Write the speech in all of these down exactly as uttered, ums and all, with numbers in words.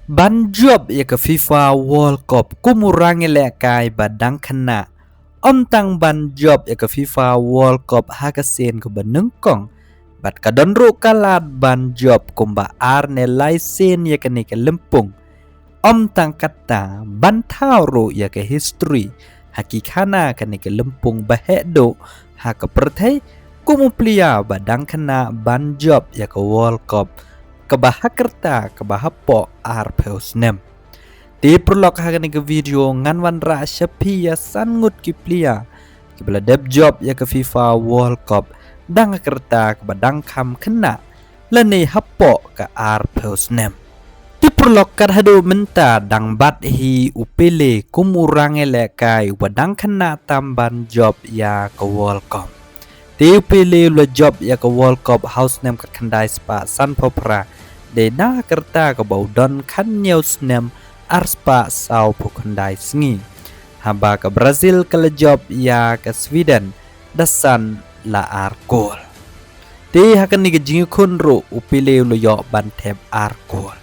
Ban jop ïa ka FIFA World Cup kum u rangïalehkai ba dang khynnah. Ym tang ban jop ïa ka FIFA World Cup ha ka sien kaba nyngkong, bad ka don ruh ka lad ban jop kumba ar ne lai sien ïa kane ka lympung. Ym tang katta, ban thaw ruh ïa ka history ha ki khana kane ka lympung ba heh duh ha ka pyrthei kum u player ba dang khynnah ban jop ïa ka World Cup kaba ha ka rta kaba hapoh arphew snem. Te paralok, ha kane ka video ngan wanrah sha phi ïa san ngut ki player kiba la dep jop ïa ka FIFA World Cup dang ha ka rta kaba dang kham khynnah lane hapoh ka arphew snem. Te paralok, kat haduh mynta dang bat hi u Pele kum u rangïalehkai uba dang khynnah tam ban jop ïa ka World Cup. Te u Pele u la jop ïa ka World Cup ha u snem khatkhyndai spah sanphew phra, dei na ka rta kaba u don khathynñiew snem, ar spah sawphew khyndai sngi, haba ka Brazil ka la jop ïa ka Sweden da san la ar kol. Te ha kane ka jingïakhun ruh u Pele u la ïoh ban thep ar kol.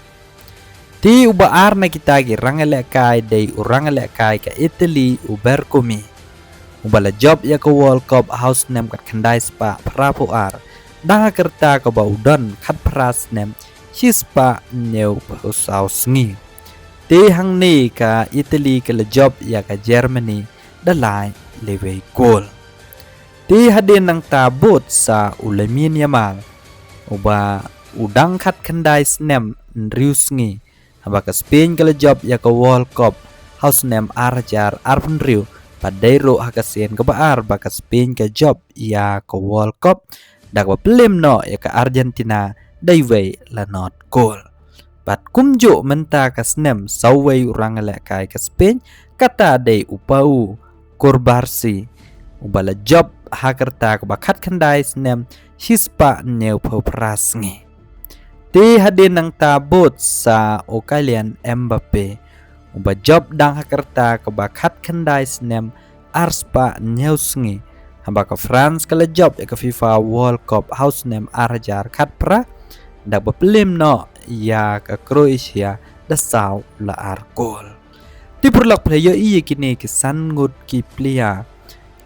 Te uba ar na kita ki rangïalehkai dei u rangïalehkai ka Italy u Bergomi, uba la jop ïa ka World Cup ha u snem khatkhyndai spah phraphew ar, dang ha ka rta kaba u don khatphra snem, shi spah hynñiewphew saw sngi. Te hangne ka Italy ka la jop ïa ka Germany da lai lewei kol. Te hadien nangta bud sa u Lamine Yamal, uba u dang khatkhyndai snem hynriew sngi, haba ka Spain ka la jop ïa ka World Cup ha u snem ar hajar arphew hynriew, bad dei ruh ha ka sien kaba ar ba ka Spain ka jop ïa ka World Cup da kaba pynlem noh ïa ka Argentina da iwei la nod kol. Bad kumjuh mynta ka snem sa uwei u rangïalehkai ka Spain, kata dei u Pau Cubarsí, uba la jop ha ka rta kaba khatkhyndai snem, shi spah hynñiewphew phra sngi. Te hadien nangta bud sa u Kylian Mbappe, uba jop dang ha ka rta kaba khatkhyndai snem, ar spah hynñiew sngi, haba ka France ka la jop ïa ka FIFA World Cup ha u snem ar hajar khatphra da kaba pynlem noh ïa ka Croatia da saw la ar kol. Te paralok, phi la ïohi ïa kine ki san ngut ki player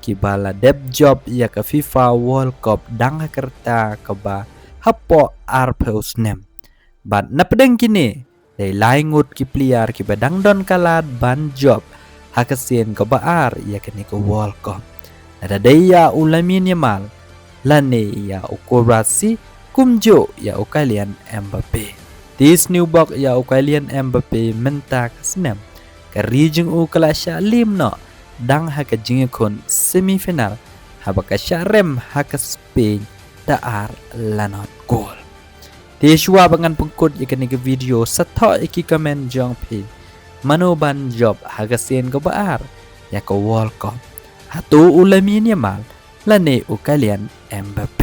kiba la dep jop ïa ka FIFA World Cup dang ha ka rta kaba hapoh arphew snem. Bad na pdeng kine dei lai ngut ki player kiba dang don ka lad ban jop ha ka sien kaba ar ïa kane ka World Cup. Lada dei ïa u Lamine Yamal, lane ïa u Cubarsí, kumjuh ïa u Kylian Mbappe. Te sniewbok ïa u Kylian Mbappe mynta ka snem, ka ri jong u ka la shah liem noh dang ha ka jingïakhun semi final, haba ka shah rem ha ka Spain da ar la nod kol. Te shuwa ba ngan pynkut ïa kane ka video, sa thoh ïa ki comment jong phi, mano ban jop ha ka sien kaba ar ïa ka World Cup? Hato u Lamine Yamal lane u Kylian Mbappe?